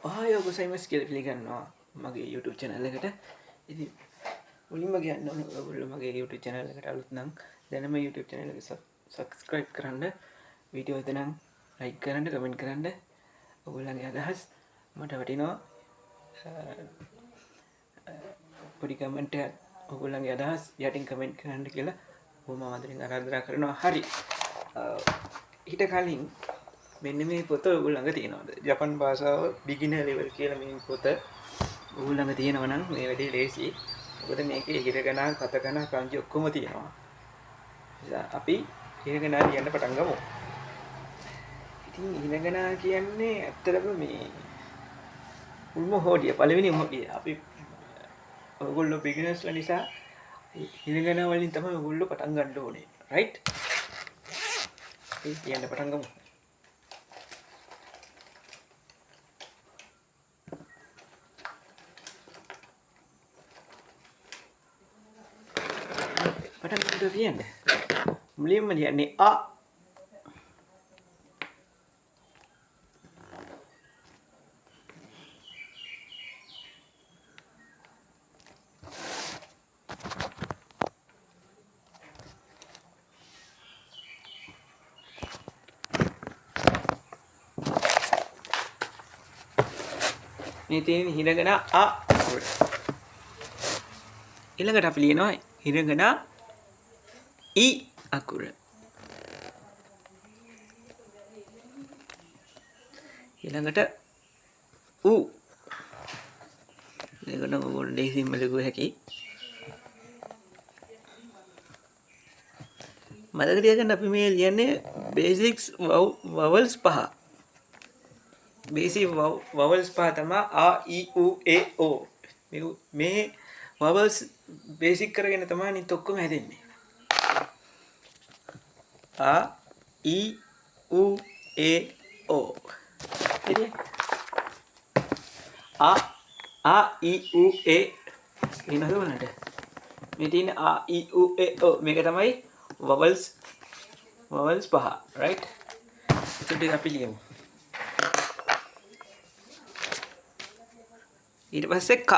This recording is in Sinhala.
ඔහායෝ ගොසයිමස් කියලා පිළිගන්නවා මගේ YouTube channel එකට. ඉතින් මුලින්ම කියන්න ඕන ඔයගොල්ලෝ මගේ YouTube channel එකට අලුත් නම් දැනම YouTube channel එක subscribe කරන්න, වීඩියෝ එක නම් like කරන්න, comment කරන්න. ඔයගොල්ලන්ගේ අදහස් මට වටිනවා. පොඩි කමෙන්ට් එකක් ඔයගොල්ලන්ගේ අදහස් යටින් කමෙන්ට් කරන්න කියලා බොහොම ආදරෙන් ආරාධනා කරනවා. හරි. ඊට කලින් මෙන්න මේ පොත ඔයගොල්ලෝ ළඟ තියෙනවද? ජපන් භාෂාව බිගිනර් ලෙවල් කියලා මේ පොත ඔයගොල්ලෝ ළඟ තියෙනවා නම් මේ වැඩේ ලේසි. මොකද මේකේ හිරගනා, කතකනා, කාංජි ඔක්කොම තියෙනවා. නිසා අපි හිරගනා ලියන්න පටන් ගමු. ඉතින් හිරගනා කියන්නේ ඇත්තටම මේ මුල්ම හෝඩිය, පළවෙනි හෝඩිය. අපි ඔයගොල්ලෝ බිගිනර්ස්ලා නිසා හිරගනා වලින් තමයි ඔයගොල්ලෝ පටන් ගන්න ඕනේ. රයිට්? අපි ලියන්න පටන් ගමු. පටන් ගන්න ලියන්න. මුලින්ම ලියන්නේ අ. මේ තියෙන හිරගන අ. ඊළඟට අපි ලියනවා හිරගන ඊ අකුර. ඊළඟට උ. ඊළඟට ඔයගොල්ලෝ ලේසියෙන්ම ලියුව හැකි. මතක තියාගන්න අපි මේ ලියන්නේ බේසික්ස් වවල්ස් පහ. බේසික් වවල්ස් පහ තමයි අ ඊ උ ඒ ඕ. මේ වවල්ස් බේසික් කරගෙන තමයි අනිත් ඔක්කොම හැදෙන්නේ. අ ඊ උ ඒ ඕ. ඉතින් අ ආ ඊ උ ඒ එනවද බලන්න. මේ තියෙන ආ ඊ උ ඒ ඕ මේක තමයි වවල්ස් පහ. රයිට්? එතකොට අපි ලියමු. ඊට පස්සේ ක.